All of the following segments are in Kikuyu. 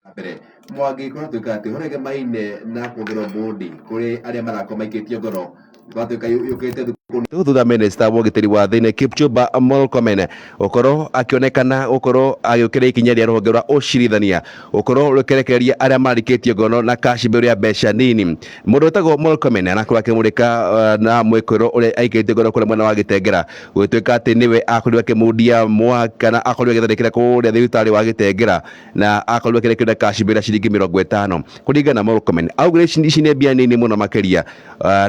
Mbere Mwangi kũratuĩka atĩ ũhoro wĩgemaine na kuongererwo mbũndi kũrĩ arĩa marakorwo maikĩtio ngono gwatuĩka yũkĩte thukũ thutha minista wa ũgitĩri wa thĩinĩ Kipchumba Murkomen gũkorwo akĩonekana gũkorwo agĩũkĩra ikinya rĩa rũhonge rwa ũcirithania gũkorwo rũkĩrekereria arĩa marikĩtio ngono na cash bail ya mbeca nini. Mũndũ wĩtagwo Murkomen arakorwo akĩmũrĩka na mwĩkũĩro ũrĩa aikĩtio ngono kũrĩa mwena wa Gĩtengera gũgĩtuĩka atĩ nĩwe akorirwo akĩmundia mwaki kana akorirwo agĩtharĩkĩra kũrĩa thibitarĩ wa Gĩtengera na akorirwo akĩrekereria cash bail ya ciringi 50. Kũringana na Murkomen, augire ici nĩ mbia nini mũno makĩria,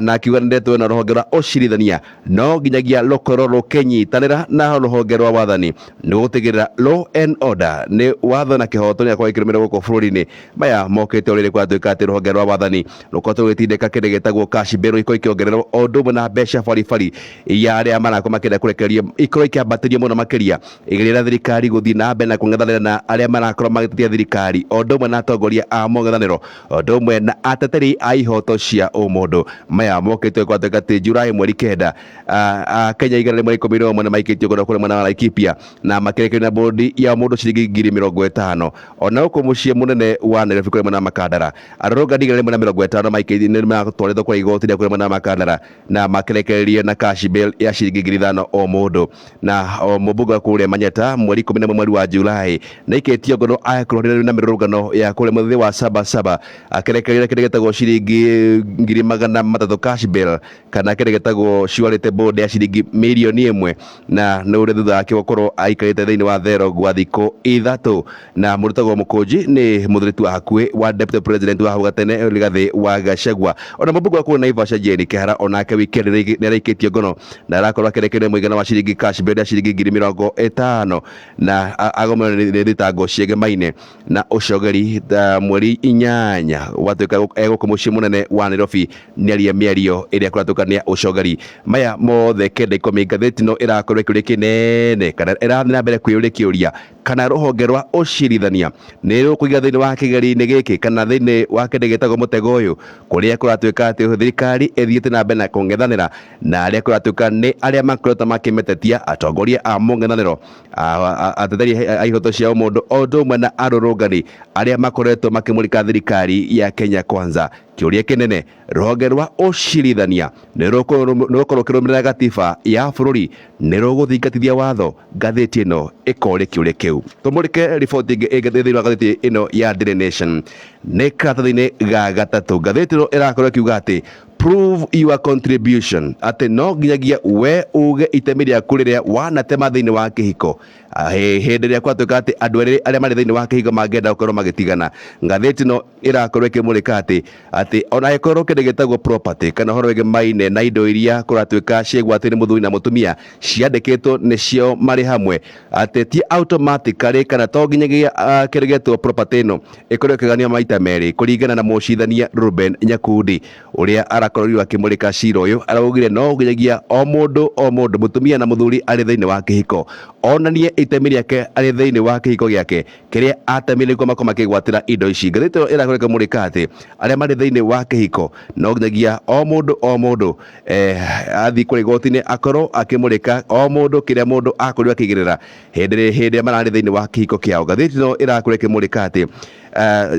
na akiuga nĩ ndeto ĩno rũhonge rwa ũcirithania no nginyagia rũkorwo rũkĩnyitanĩra na rũhonge rwa wathani nĩguo gũtigĩrĩra law and order nĩ watho na kĩhoto nĩ akorwo ĩkĩrũmĩrĩrwo gũkũ bũrũri-inĩ. Maya mokĩte o rĩrĩ kwatuĩka atĩ rũhonge rwa wathani rũkoretwo rũgĩtindĩka kĩndũ gĩtagwo cash bail ikorwo ikĩongererwo o ũndũ ũmwe na mbeca baribari ya arĩa marakorwo makĩenda kũrekererio ikorwo ikĩambatĩrio mũno makĩria. Igeria rĩa thirikari gũthiĩ na mbere na kũng'ethanĩra na arĩa marakorwo magĩtetia thirikari o ũndũ ũmwe na atongoria a mũng'ethanĩro o ũndũ ũmwe na ateteri a ihoto cia ũmũndũ. Maya mokĩte gwatuĩka atĩ Julai 9, Akenya 111 nĩmaikĩtio ngono kũrĩa mwena wa Laikipia na makĩrekererio na bũndi ya mũndũ ciringi 50,000. Ona gũkũ mũciĩ mũnene wa Nairobi kũrĩa mwena wa Makandara, arũrũngani 150 maikĩtio nĩmatwarĩtwo kũrĩa igoti rĩa kũrĩa mwena wa Makandara na makĩrekererio na cash bail ya ciringi 5,000 o mũndũ. Na o mũmbunge wa kũrĩa Manyata 11 mweri wa Julai nĩaikĩtio ngono akuruhanĩtio na mĩrũrũngano ya kũrĩa mũthĩ wa Saba Saba akĩrekererio na kĩndũ gĩtagwo ciringi 300,000 cash bail kana kĩndũ gĩtagwo surety bond ya ciringi 1 mirioni na nĩ ũrĩa thutha wake gũkorwo aikarĩte thĩinĩ wa thero gwa thikũ 3. Na mũndũ wĩtagwo Mũkũnji nĩ mũthirĩtu wa hakuhĩ wa deputy president wa hau gatene Rigathĩ wa Gachagua. Ona mũmbunge wa kũrĩa Naivasha Jane Kĩhara onake weekend nĩ araikĩtio ngono na arakorwo akĩrekererio mũigana wa ciringi cash bail ya ciringi 50,000 na agomerwo nĩ thitango ciegemaine na ũcogeri 8 gwatuĩka egũkũ mũciĩ mũnene wa Nairobi nĩaria mĩario ĩrĩa kũratuĩka nĩ ya ũcogeri. Maya mothe 9:10 ngathĩti ĩno ĩrakorwo ĩkĩũria kĩnene kana ĩrathiĩ na mbere kwĩyũria kĩũria kana rũhonge rwa ũcirithania nĩ rũkũiga thĩinĩ wa kĩgeri-inĩ gĩkĩ kana thĩinĩ wa kĩndũ gĩtagwo mũtego ũyũ kũrĩa kũratuĩka atĩ thirikari ĩthiĩte na mbere na kũng'ethanĩra na arĩa kũratuĩka nĩ arĩa makoretwo makĩmĩtetia atongoria a mũng'ethanĩro, ateteri a ihoto cia ũmũndũ o ũndũ ũmwe na arũrũngani arĩa makoretwo makĩmũrĩka thirikari ya Kenya Kwanza. Kĩũria kĩnene, rũhonge rwa ũcirithania nĩ rũgũkorwo rũkĩrũmĩrĩra gatiba ya bũrũri? Nĩ rũgũthingatithia watho? Ngathĩti ĩno ĩkoria kĩũria kĩu. Tũmũrĩke riboti ĩngĩ ĩ thĩinĩ wa ngathĩti ĩno ya Daily Nation nĩ karatathi-inĩ ga gatatũ. Ngathĩti ĩno ĩrakorwo ĩkiuga atĩ prove your contribution, atĩ no nginyagia we uge itemi rĩaku rĩrĩa wanatema thĩinĩ wa kĩhiko hĩndĩ ĩrĩa kwatuĩka atĩ andũ erĩ arĩa marĩ thĩinĩ wa kĩhiko mangĩenda gũkorwo magĩtigana. Ngathĩti ĩno ĩrakorwo ĩkĩmũrĩka atĩ ona angĩkorwo kĩndũ gĩtagwo property kana ũhoro wĩgemaine na indo iria kũratuĩka ciĩgwatĩire nĩ mũthuri na mũtumia ciandĩkĩtwo nĩcio marĩ hamwe, atĩ ti automatically kana to nginyagia kĩndũ gĩtwo property ĩno ĩkorwo ĩkĩganio maita merĩ. Kũringana na mũcirithania Ruben Nyakundi ũrĩa arakorirwo akĩmũrĩka cira ũyũ, araugire no nginyagia o mũndũ o mũndũ, mũtumia na mũthuri arĩ thĩinĩ wa kĩhiko, onanie itemi rĩake arĩ thĩinĩ wa kĩhiko gĩake kĩrĩa atemire nĩguo makorwo makĩgwatĩra indo ici. Ngathĩti ĩno ĩrakorwo ĩkĩmũrĩka atĩ arĩa marĩ thĩinĩ wa kĩhiko no nginyagia o mũndũ o mũndũ athiĩ kũrĩa igoti-inĩ akorwo akĩmũrĩka o mũndũ kĩrĩa mũndũ akorirwo akĩigĩrĩra hĩndĩ ĩrĩa mararĩ thĩinĩ wa kĩhiko kĩao. Ngathĩti ĩno ĩrakorwo ĩkĩmũrĩka atĩ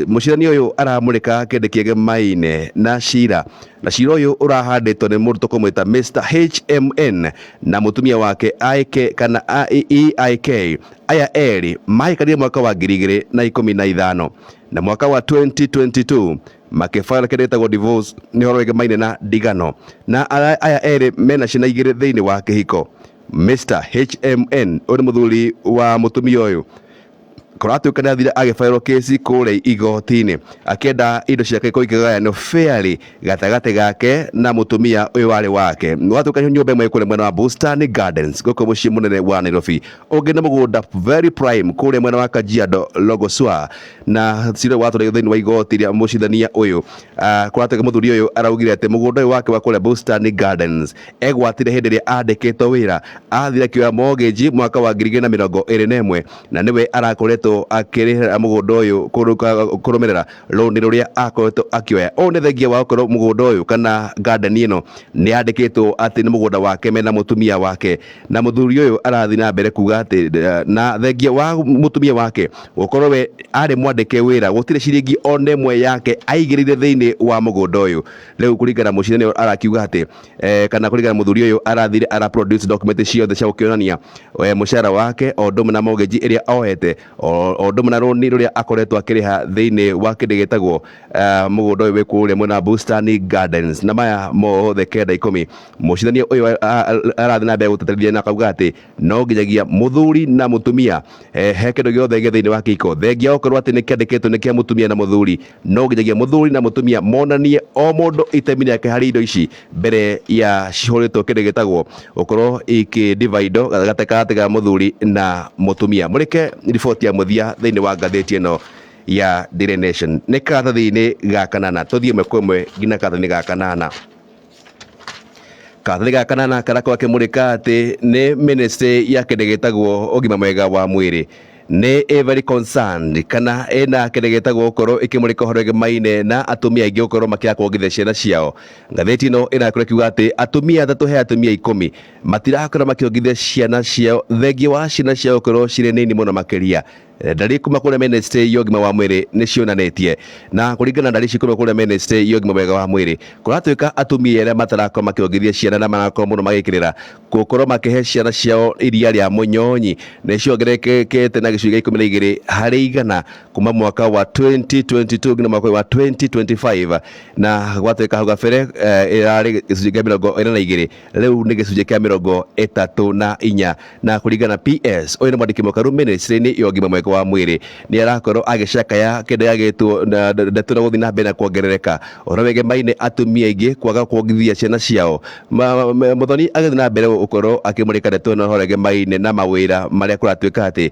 mũcirithania ũyũ aramũrĩka kĩndũ kĩegemaine na cira, na cira ũyũ ũrahandĩtwo nĩ mũndũ tũkũmwĩta Mr HMN na mũtumia wake IK kana EIK. Aya erĩ mahĩkanire mwaka wa 2015 na mwaka wa 2022 makĩbara kĩndũ gĩtagwo divorce, nĩ ũhoro wĩgemaine na ndigano. Na aya erĩ mena ciana igĩrĩ thĩinĩ wa kĩhiko. Mr HMN ũyũ nĩ mũthuri wa mũtumia ũyũ kũratuĩka nĩ athire agĩbaĩrwo kĩsi kũrĩa igoti-inĩ akĩenda indo ciake ikorwo ikĩgayanio fairly gatagatĩ gake na mũtumia ũyũ warĩ wake. Gwatuĩka nyũmba ĩmwe kũrĩa mwena wa Bustani Gardens gũkũ mũciĩ mũnene wa Nairobi, ũngĩ nĩ mũgũnda very prime kũrĩa mwena wa Kajiado Logosua. Na cira watwarĩtwo thĩinĩ wa igoti rĩa mũcirithania ũyũ, kũratuĩka mũthuri ũyũ araugire atĩ mũgũnda ũyũ wake wa kũrĩa Bustani Gardens egwatire hĩndĩ ĩrĩa andĩkĩtwo wĩra, athire akĩoya mortgage mwaka wa 2021 na nĩwe arakoretwo akoretwo akĩrĩhĩra mũgũnda ũyũ kũrũmĩrĩra rũni rũrĩa akoretwo akĩoya. Ũũ nĩ thengia wa gũkorwo mũgũnda ũyũ kana garden ĩno nĩ yandĩkĩtwo atĩ nĩ mũgũnda wake mena mũtumia wake, na mũthuri ũyũ arathiĩ na mbere kuga atĩ na thengia wa mũtumia wake gũkorwo we arĩ mwandĩke wĩra gũtirĩ ciringi ona ĩmwe yake aigĩrĩire thĩinĩ wa mũgũnda ũyũ. Rĩu kũringana na mũcirania arakiuga atĩ kana kũringana na mũthuri ũyũ arathire ara produce document ciothe cia gũkĩonania mũcara wake o ũndũ ũmwe na mortgage ĩrĩa oete o ũndũ ũmwe na rũni rũrĩa akoretwo akĩrĩha thĩinĩ wa kĩndũ gĩtagwo mũgũnda ũyũ wĩ kũrĩa mwena wa Bustani Gardens. Na maya mothe kenda ikũmi mũcirania ũyũ arathiĩ na mbere gũteterithia na akauga atĩ no nginyagia mũthuri na mũtumia he kĩndũ gĩothe gĩ thĩinĩ wa kĩhiko thengia gũkorwo atĩ nĩ kĩandĩkĩtwo nĩ kĩa mũtumia na mũthuri, no nginyagia mũthuri na mũtumia monanie o mũndũ itemi rĩake harĩ indo ici mbere ya cihũrĩtwo kĩndũ gĩtagwo gũkorwo ikĩ divide gatagatĩ ga mũthuri na mũtumia. Mũrĩke riboti ya mũthia thĩinĩ wa ngathĩti ĩno ya Daily Nation nĩ karatathi-inĩ ga kanana, tũthiĩ ĩmwe kwa ĩmwe nginya karatathi-inĩ ga kanana. Karatathi ga kanana karakorwo gakĩmũrĩka atĩ nĩ ministry ya kĩndũ gĩtagwo ũgima mwega wa mwĩrĩ nĩ ĩ very concerned kana ĩna kĩndũ gĩtagwo gũkorwo ĩkĩmũrĩka ũhoro wĩgemaine na atumia aingĩ gũkorwo makĩaga kuongithia ciana ciao. Ngathĩti ĩno ĩrakorwo ĩkiuga atĩ atumia atatũ he atumia ikũmi matirakorwo makĩongithia ciana ciao thengia wa ciana ciao gũkorwo cirĩ nini mũno makĩria. Ndari kuma kũrĩa ministry ya ũgima wa mwĩrĩ nĩ cionanĩtie na kũringana na ndari ici kuma kũrĩa ministry ya ũgima mwega wa mwĩrĩ kũratuĩka atumia arĩa matarakorwo makĩongithia ciana na marakorwo mũno magĩkĩrĩra gũkorwo makĩhe ciana ciao iria rĩa mũnyonyi nĩ ciongererekete na gĩcunjĩ gĩa 12 harĩ igana kuma mwaka wa 2022 nginya mwaka wa 2025, na gwatuĩka hau gabere ĩrarĩ gĩcunjĩ kĩa 42, rĩu nĩ gĩcunjĩ kĩa 34. Na kũringana na PS ũyũ nĩ mwandĩki mũkaru ministry-inĩ ya ũgima mwega wa mwĩrĩ, nĩ arakorwo agĩcakaya kĩndũ gĩagĩtwo ndeto na gũthiĩ na mbere na kuongerereka ũhoro wĩgemaine atumia aingĩ kwaga kuongithia ciana ciao. Muthoni agĩthiĩ na mbere gũkorwo akĩmũrĩka ndeto ĩno ũhoro wĩgemaine na mawĩra marĩa kũratuĩka atĩ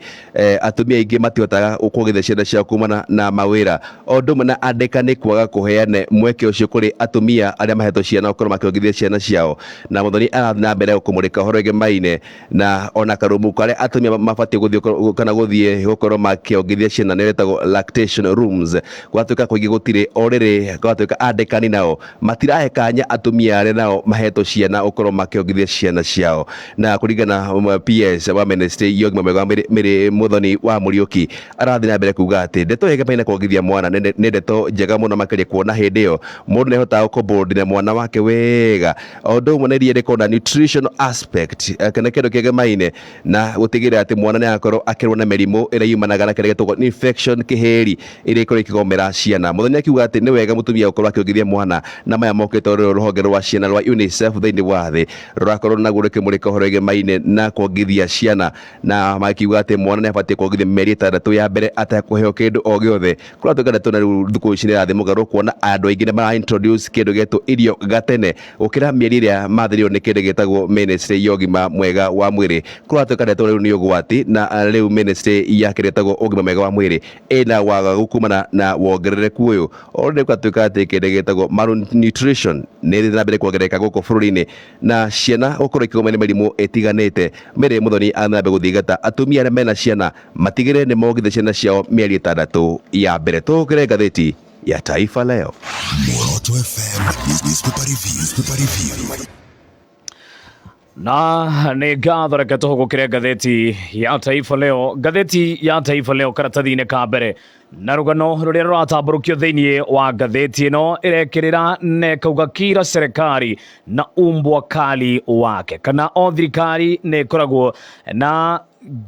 atumia aingĩ matihotaga kuongithia ciana ciao kumana na mawĩra, o ũndũ ũmwe na andĩkani kwaga kũheana mweke ũcio kũrĩ atumia arĩa mahetwo ciana gũkorwo makĩongithia ciana ciao. Na Muthoni arathiĩ na mbere kũmũrĩka ũhoro wĩgemaine na ona karumu karĩa atumia mabatiĩ gũthiĩ kana gũthiĩ gũkorwo makĩongithia ciana nĩ wetagwo lactation rooms, gwatuĩka kũingĩ gũtirĩ. O rĩrĩ gwatuĩka andĩkani nao matirahe kanya atumia arĩa nao mahetwo ciana gũkorwo makĩongithia ciana ciao. Na kũringana na PS wa ministry ya ũgima mwega wa mwĩrĩ Muthoni wa Mũriũki arathiĩ na mbere kuga atĩ ndeto ĩgemaine kuongithia mwana nĩ ndeto njega mũno makĩria, kuona hĩndĩ ĩyo mũndũ nĩ ahotaga kũbond na mwana wake wega, o ũndũ ũmwe na iria rĩkorwo na nutritional aspect kana kĩndũ kĩgemaine na gũtigĩrĩra atĩ mwana nĩ arakorwo akĩrũa na mĩrimũ ĩrĩa yumanaga na kĩrĩa gĩtagwo infection kĩhĩri ĩrĩa ĩkorwo ĩkĩgomera ciana. Mũthoni akiuga atĩ nĩ wega mũtumia gũkorwo akĩongithia mwana, na maya mokĩte rũrũ rũhonge rwa ciana rwa UNICEF thĩinĩ wa thĩ rũrakorwo naguo rũkĩmũrĩka ũhoro wĩgemaine na kuongithia ciana, na makiuga atĩ mwana nĩ abatiĩ kuongithia mĩeri 6 ya mbere atekũheo kĩndũ o gĩothe. Kũratuĩka ndeto na rĩu thikũ ici nĩ ĩrathiĩ mũgarũ, kuona andũ aingĩ nĩ mara introduce kĩndũ gĩetwo irio gatene gũkĩra mĩeri ĩrĩa mathĩrĩirwo nĩ kĩndũ gĩtagwo ministry ya ũgima mwega wa mwĩrĩ. Kũratuĩka ndeto rĩu nĩ ũgwati, na rĩu ministry ya kĩndũ gĩtagwo ũgima mwega wa mwĩrĩ ĩna wagagu kumana na wongerereku ũyũ. O rĩrĩ gũgatuĩka atĩ kĩndũ gĩtagwo malnutrition nĩ ĩthiĩte na mbere kuongerereka gũkũ bũrũri-inĩ na ciana gũkorwo ikĩgũmĩrwo nĩ mĩrimũ ĩtiganĩte. Mary Muthoni arathiĩ na mbere gũthingata atumia arĩa mena ciana matigĩrĩre nĩ mongithia ciana ciao mĩeri 6 ya mbere. Tũgũkĩre ngathĩti ya Taifa Leo. Muoroto FM Newspaper Review. Newspaper Review. Na nĩ ngatho, reke tũhũgũkĩre ngathĩti ya Taifa Leo. Ngathĩti ya Taifa Leo karatathi-inĩ ka mbere na rũgano rũrĩa rũratambũrũkio thĩinĩ wa ngathĩti ĩno ĩrekĩrĩra na ĩkauga kila serikali na umbwa kali wake, kana o thirikari nĩ ĩkoragwo na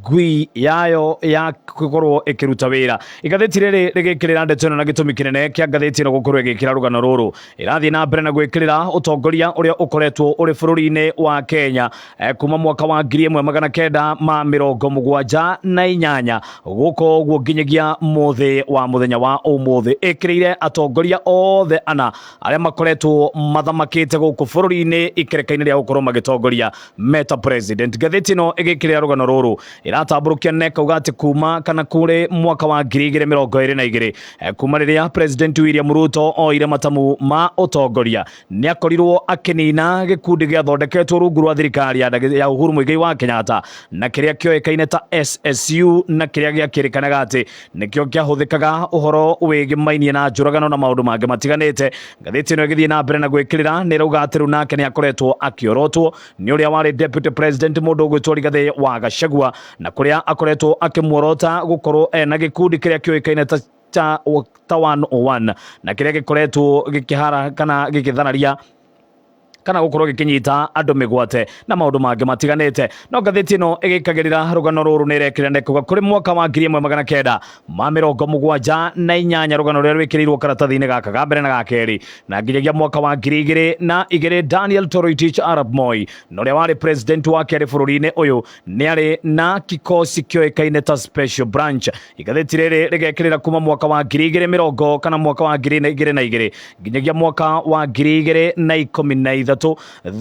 ngui yayo ya gũkorwo ĩkĩruta wĩra. Igathĩti rĩrĩ rĩgĩkĩrĩra ndeto ĩno, na gĩtũmi kĩnene kĩa ngathĩti ĩno gũkorwo ĩgĩkĩra rũgano rũrũ, ĩrathiĩ na mbere na gwĩkĩrĩra ũtongoria ũrĩa ũkoretwo ũrĩ bũrũri-inĩ wa Kenya kuma mwaka wa 1978 gũka ũguo nginyagia mũthĩ wa mũthenya wa ũmũthĩ. Ĩkĩrĩire atongoria othe ana arĩa makoretwo mathamakĩte gũkũ bũrũri-inĩ ikereka-inĩ rĩa gũkorwo magĩtongoria meta president. Ngathĩti ĩno ĩgĩkĩrĩra rũgano rũrũ. Ĩratambũrũkia na ĩkauga atĩ kuma kana kũrĩ mwaka wa 2022, kuma rĩrĩa President William Ruto oire matamu ma ũtongoria, nĩ akorirwo akĩnina gĩkundi gĩathondeketwo rungu rwa thirikari ya Uhuru Muigai wa Kenyatta, na kĩrĩa kĩoĩkaine ta SSU, na kĩrĩa gĩakĩrĩkanaga atĩ nĩkĩo kĩahũthĩkaga ũhoro wĩgĩmainie na njũragano na maũndũ mangĩ matiganĩte. Ngathĩti ĩno ĩgĩthiĩ na mbere na gwĩkĩrĩra nĩ ĩrauga atĩ rĩu nake nĩ akoretwo akĩorotwo nĩ ũrĩa warĩ deputy president mũndũ ũgwĩtwo Rigathĩ wa Gachagua, na kũrĩa akoretwo akĩmuorota gũkorwo ena gĩkundi kĩrĩa kĩũĩkaine ta 101, na kĩrĩa gĩkoretwo gĩkĩhara kana gĩkĩthararia kana gũkorwo gĩkĩnyita andũ mĩgwate na maũndũ mangĩ matiganĩte. No ngathĩti ĩno ĩgĩkagĩrĩra rũgano rũrũ nĩ ĩrekĩra nĩ kuga kũrĩ mwaka wa 1978, rũgano rũrĩa rwĩkĩrĩirwo karatathi-inĩ gaka ga mbere na ga kerĩ, na nginyagia mwaka wa 2002, Daniel Toroitich arap Moi, na ũrĩa warĩ president wa kerĩ bũrũri-inĩ ũyũ, nĩ arĩ na kikosi kĩoĩkaine ta Special Branch. Igathĩti rĩrĩ rĩgekĩrĩra kuma mwaka wa 2020 kana mwaka wa 2002 nginyagia mwaka wa 2013,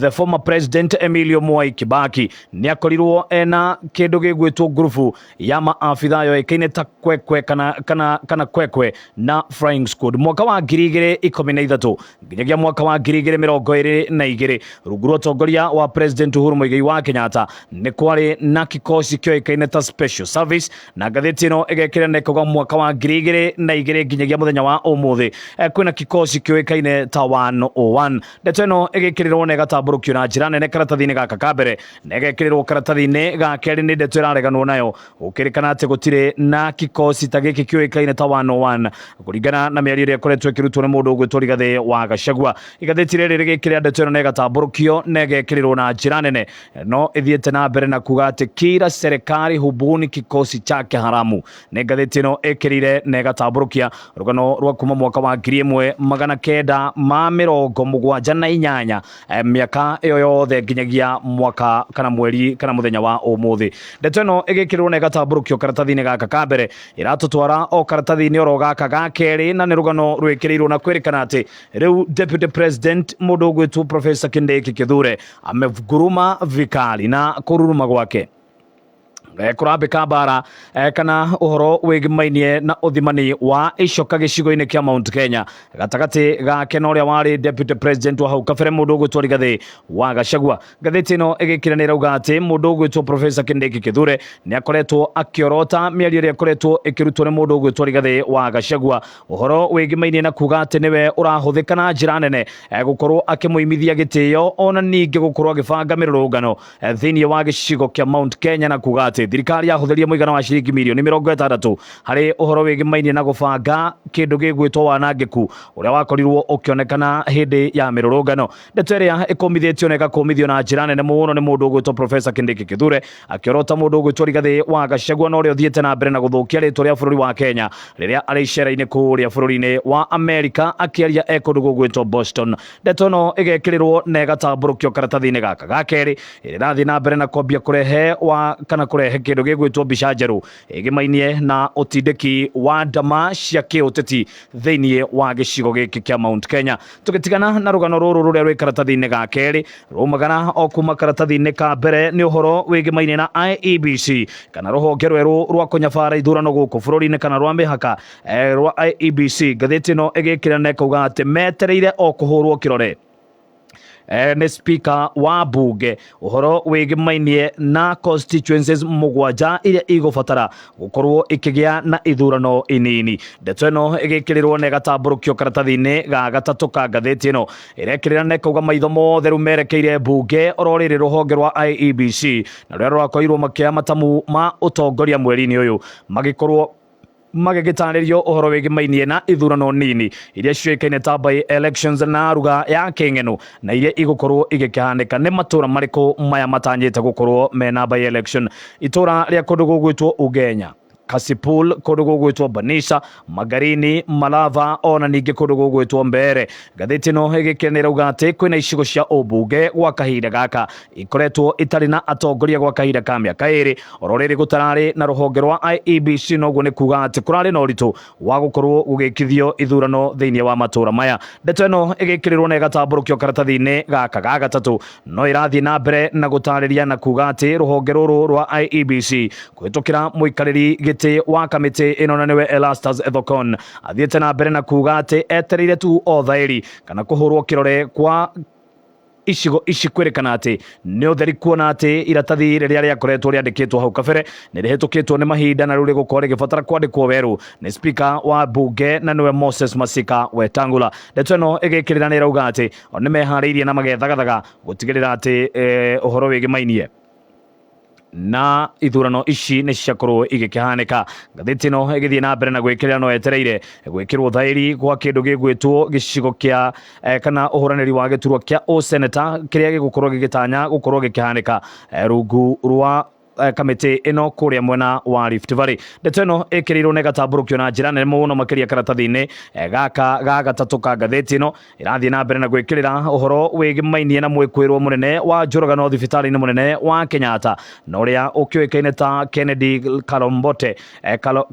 the former president Emilio Mwai Kibaki nĩ akorirwo ena kĩndũ gĩgwĩtwo ngurubu ya maabitha yoĩkaine ta Kwekwe kana Kwekwe na Flying Squad. Mwaka wa 2013 nginyagia mwaka wa 2022, rungu rwa ũtongoria wa President Uhuru Muigai wa Kenyatta, nĩ kwarĩ na kikosi kĩoĩkaine ta Special Service. Na ngathĩti ĩno ĩgekĩra na ĩkauga mwaka wa 2002 nginyagia mũthenya wa ũmũthĩ, kwĩna kikosi kĩoĩkaine ta 101. Ndeto ĩno ĩgĩkĩrĩrwo na ĩgatambũrũkio na njĩra nene karatathi-inĩ gaka ka mbere, na ĩgekĩrĩrwo karatathi-inĩ ga kerĩ. Nĩ ndeto ĩrareganwo nayo gũkĩrĩkana atĩ gũtirĩ na kikosi ta gĩkĩ kĩũĩkaine ta 101, kũringana na mĩario ĩrĩa ĩkoretwo ĩkĩrutwo nĩ mũndũ ũgwĩtwo Rigathĩ wa Gachagua. Igathĩti rĩrĩ rĩgĩkĩrĩra ndeto ĩno na ĩgatambũrũkio na ĩgekĩrĩrwo na njĩra nene, no ĩthiĩte na mbere na kuga atĩ kila serikali hubuni kikosi chake haramu. Nĩ ngathĩti ĩno ĩkĩrĩire na ĩgatambũrũkia rũgano rwa kuma mwaka wa 1978, mĩaka ĩyo yothe nginyagia mwaka kana mweri kana mũthenya wa ũmũthĩ. Ndeto ĩno ĩgĩkĩrĩrwo na ĩgatambũrũkio karatathi-inĩ gaka ka mbere, ĩratũtwara o karatathi-inĩ oro gaka ga kerĩ, na nĩ rũgano rwĩkĩrĩirwo na kwĩrĩkana atĩ rĩu deputy president mũndũ ũgwĩtwo Professor Kindiki Kithure ameguruma vikali, na kũruruma gwake kũrambĩka mbara kana ũhoro wĩgĩmainie na ũthimani wa icoka gĩcigo-inĩ kĩa Mount Kenya gatagatĩ gake na ũrĩa warĩ deputy president wa hau kabere mũndũ ũgwĩtwo Rigathĩ wa Gachagua. Ngathĩti ĩno ĩgĩkĩra nĩ ĩrauga atĩ mũndũ ũgwĩtwo Professor Kindiki Kithure nĩ akoretwo akĩorota mĩario ĩrĩa ĩkoretwo ĩkĩrutwo nĩ mũndũ ũgwĩtwo Rigathĩ wa Gachagua, ũhoro wĩgĩmainie na kuga atĩ nĩwe ũrahũthĩka na njĩra nene gũkorwo akĩmũimithia gĩtĩo, ona ningĩ gũkorwo agĩbanga mĩrũrũngano thĩinĩ wa gĩcigo kĩa Mount Kenya, na kuga atĩ thirikari yahũthĩrire mũigana wa ciringi mirioni 60 harĩ ũhoro wĩgĩmainie na gũbanga kĩndũ gĩgwĩtwo wanangĩku ũrĩa wakorirwo ũkĩonekana hĩndĩ ya mĩrũrũngano. Ndeto ĩrĩa ĩkũmithĩtio na ĩgakũmithio na njĩra nene mũno nĩ mũndũ ũgwĩtwo Professor Kindiki Kithure, akĩorota mũndũ ũgwĩtwo Rigathĩ wa Gachagua na ũrĩa ũthiĩte na mbere na gũthũkia rĩtwa rĩa bũrũri wa Kenya rĩrĩa arĩ icera-inĩ kũrĩa bũrũri-inĩ wa Amerika, akĩaria e kũndũ gũgwĩtwo Boston. Ndeto ĩno ĩgekĩrĩrwo na ĩgatambũrũkio karatathi-inĩ gaka ga kerĩ, ĩrĩa ĩrathiĩ na mbere na kwambia kũrehe wa kana kũrehe kĩndũ gĩgwĩtwo mbica njerũ ĩgĩmainie na ũtindĩki wa ndama cia kĩũteti thĩinĩ wa gĩcigo gĩkĩ kĩa Mount Kenya. Tũgĩtigana na rũgano rũrũ rũrĩa rwĩ karatathi-inĩ ga kerĩ, rumagara o kuma karatathi-inĩ ka mbere, nĩ ũhoro wĩgĩmainie na IEBC kana rũhonge rwerũ rwa kũnyabara ithurano gũkũ bũrũri-inĩ kana rwa mĩhaka rwa IEBC. Ngathĩti ĩno ĩgĩkĩra na ĩkauga atĩ metereire o kũhũrwo kĩrore nĩ speaker wa bunge ũhoro wĩgĩmainie na constituencies 7 iria igũbatara gũkorwo ikĩgĩa na ithurano inini. Ndeto ĩno ĩgĩkĩrĩrwo na ĩgatambũrũkio karatathi-inĩ ga gatatũ ka ngathĩti ĩno, ĩrekĩrĩra na ĩkauga maitho mothe rĩu merekeire bunge oro rĩrĩ rũhonge rwa IEBC, na rũrĩa rũrakorirwo makĩoya matamu ma ũtongoria mweri-inĩ ũyũ, magĩkorwo magĩgĩtarĩrio ũhoro wĩgĩmainie na ithurano nini iria ciũĩkaine ta by elections na ruga ya kĩng'eno, na iria igũkorwo igĩkĩhanĩka. Nĩ matũra marĩkũ maya matanyĩte gũkorwo mena by election? Itũra rĩa kũndũ gũgwĩtwo Ugenya, Kasipul, kũndũ gũgwĩtwo Banisa, Magarini, Malava ona ningĩ kũndũ gũgwĩtwo Mbeere. Ngathĩti ĩno ĩgĩkĩra ĩrauga atĩ kwĩna icigo cia ũmbunge gwa kahinda gaka ikoretwo itarĩ na atongoria gwa kahinda ka mĩaka 2, oro rĩrĩ gũtararĩ na rũhonge rwa IEBC, noguo nĩ kuga atĩ kũrarĩ na ũritũ wa gũkorwo gũgĩkithio ithurano thĩinĩ wa matũra maya. Ndeto ĩno ĩgĩkĩrĩrwo na ĩgatambũrũkio karatathi-inĩ gaka ga gatatũ, no ĩrathiĩ na mbere na gũtarĩria na kuga atĩ rũhonge rũrũ rwa IEBC kũhĩtũkĩra mũikarĩri gĩtĩ wa kamĩtĩ ĩno na nĩwe Erastus Ethekon athiĩte na mbere na kuga atĩ etereire tu o thaĩri kana kũhũrwo kĩrore kwa icigo ici kwĩrĩkana atĩ nĩ ũtheri kuona atĩ iratathi rĩrĩa rĩakoretwo rĩandĩkĩtwo hau kabere nĩ rĩhĩtũkĩtwo nĩ mahinda na rĩu rĩgũkorwo rĩgĩbatara kwandĩkwo werũ nĩ speaker wa bunge na nĩwe Moses Masika Wetangula. Ndeto ĩno ĩgĩkĩrĩra nĩ ĩrauga atĩ o nĩ meharĩirie na magethagathega gũtigĩrĩra atĩ ũhoro wĩgĩmainie na ithurano ici nĩ ciakorwo igĩkĩhanĩka. Ngathĩti ĩno ĩgĩthiĩ na mbere na gwĩkĩrĩra no etereire gwĩkĩrwo thaĩri gwa kĩndũ gĩgwĩtwo gĩcigo kĩa kana ũhũranĩri wa gĩturwa kĩa ũseneta kĩrĩa gĩgũkorwo gĩgĩtanya gũkorwo gĩkĩhanĩka rungu rwa kamĩtĩ ĩno kũrĩa mwena wa Rift Valley. Ndeto ĩno ĩkĩrĩirwo na ĩgatambũrũkio na njĩra nene mũno makĩria karatathi-inĩ gaka ga gatatũ ka ngathĩti ĩno. Ĩrathiĩ na mbere na gwĩkĩrĩra ũhoro wĩgĩmainie na mwĩkwĩrwo mũnene wa njũragano thibitarĩ-inĩ mũnene wa Kenyatta na ũrĩa ũkĩũĩkaine ta Kennedy Kalombote,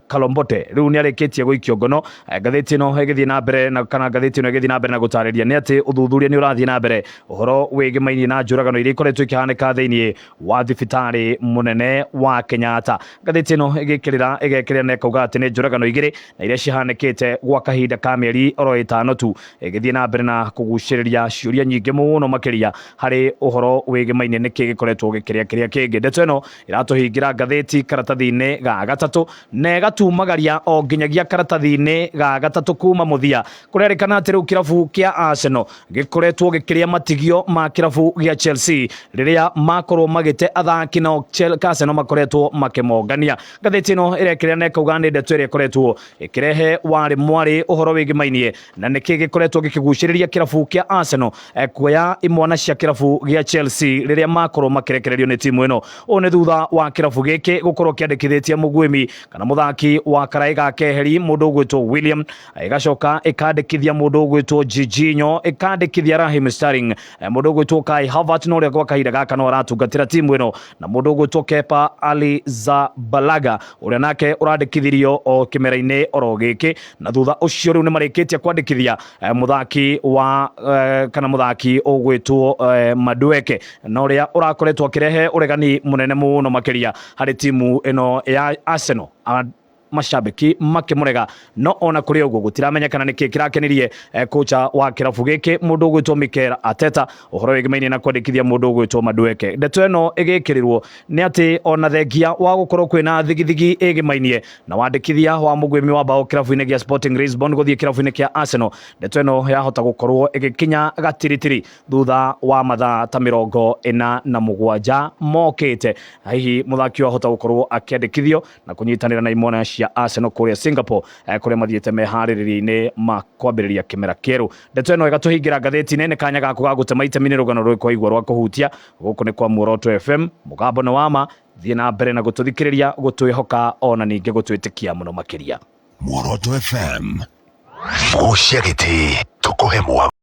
Kalombote rĩu nĩ arĩkĩtie gũikio ngono. Ngathĩti ĩno ĩgĩthiĩ na mbere na kana ngathĩti ĩno ĩgĩthiĩ na mbere na gũtarĩria nĩ atĩ ũthuthuria nĩ ũrathiĩ na mbere ũhoro wĩgĩmainie na njũragano iria ikoretwo ikĩhanĩka thĩinĩ wa thibitarĩ mũnene wa Kenyatta. Ngathĩti ĩno ĩgĩkĩrĩra ĩgekĩrĩra na ĩkauga atĩ nĩ njũragano igĩrĩ na iria cihanĩkĩte gwa kahinda ka mĩeri oro 5 tu, ĩgĩthiĩ na mbere na kũgucĩrĩria ciũria nyingĩ mũno makĩria harĩ ũhoro wĩgĩmainie nĩkĩ gĩkoretwo gĩkĩrĩa kĩrĩa kĩngĩ. Ndeto ĩno ĩratũhingĩra ngathĩti karatathi-inĩ ga gatatũ na ĩgatumagaria o nginyagia karatathi-inĩ ga gatatũ kuma mũthia, kũrerĩkana atĩ rĩu kĩrabu kĩa Arsenal gĩkoretwo gĩkĩrĩa matigio ma kĩrabu gĩa Chelsea rĩrĩa makorwo magĩte athaki nao Arsenal makoretwo makĩmongania. Ngathĩti ĩno ĩrekĩrĩra na ĩkauga nĩ ndeto ĩrĩa ĩkoretwo ĩkĩrehe warĩ mwarĩ ũhoro wĩgĩmainie na nĩkĩ gĩkoretwo gĩkĩgucĩrĩria kĩrabu kĩa Arsenal kuoya imwana cia kĩrabu gĩa Chelsea rĩrĩa makorwo makĩrekererio nĩ timu ĩno. Ũũ nĩ thutha wa kĩrabu gĩkĩ gũkorwo kĩandĩkithĩtie mũguĩmi kana mũthaki wa karaĩ ga keheri mũndũ ũgwĩtwo William, ĩgacoka ĩkandĩkithia mũndũ ũgwĩtwo Jorginho, ĩkandĩkithia Raheem Sterling, mũndũ ũgwĩtwo Kai Havertz na ũrĩa gwa kahinda gaka no aratungatĩra timu ĩno, na mũndũ ũgwĩtwo Kepa Arrizabalaga ũrĩa nake ũrandĩkithirio o kĩmera-inĩ oro gĩkĩ, na thutha ũcio rĩu nĩ marĩkĩtie kwandĩkithia mũthaki wa kana mũthaki ũgwĩtwo Madueke na ũrĩa ũrakoretwo akĩrehe ũregani mũnene mũno makĩria harĩ timu ĩno ya Arsenal. Mashabiki makĩmũrega, no ona kũrĩ ũguo gũtiramenyekana nĩkĩ kĩrakenirie kocha wa kĩrabu gĩkĩ mũndũ ũgwĩtwo Mikel Arteta ũhoro wĩgĩmainie na kwandĩkithia mũndũ ũgwĩtwo Madueke. Ndeto ĩno ĩgĩkĩrĩrwo nĩ atĩ ona thengia wa gũkorwo kwĩna thigithigi ĩgĩmainie na wandĩkithia wa mũguĩmi wa bao kĩrabu-inĩ gĩa Sporting Lisbon gũthiĩ kĩrabu-inĩ kĩa Arsenal, ndeto ĩno yahota gũkorwo ĩgĩkinya gatiritiri thutha wa mathaa ta 47 mokĩte. Hihi mũthaki ũyũ ahota gũkorwo akĩandĩkithio na kũnyitanĩra na imwana cia Arsenal kũrĩa Singapore, kũrĩa mathiĩte meharĩrĩria-inĩ ma kwambĩrĩria kĩmera kĩerũ. Ndeto ĩno ĩgatũhingĩra ngathĩti-inĩ, nĩ kanya gaku ga gũtema itemi nĩ rũgano rũrĩkũ waigua rwa kũhutia. Gũkũ nĩ kwa Muoroto FM, mũgambo nĩ wa ma. Thiĩ na mbere na gũtũthikĩrĩria, gũtwĩhoka ona ningĩ gũtwĩtĩkia mũno makĩria. Muoroto FM, gucia gĩtĩ tũkũhe mwago.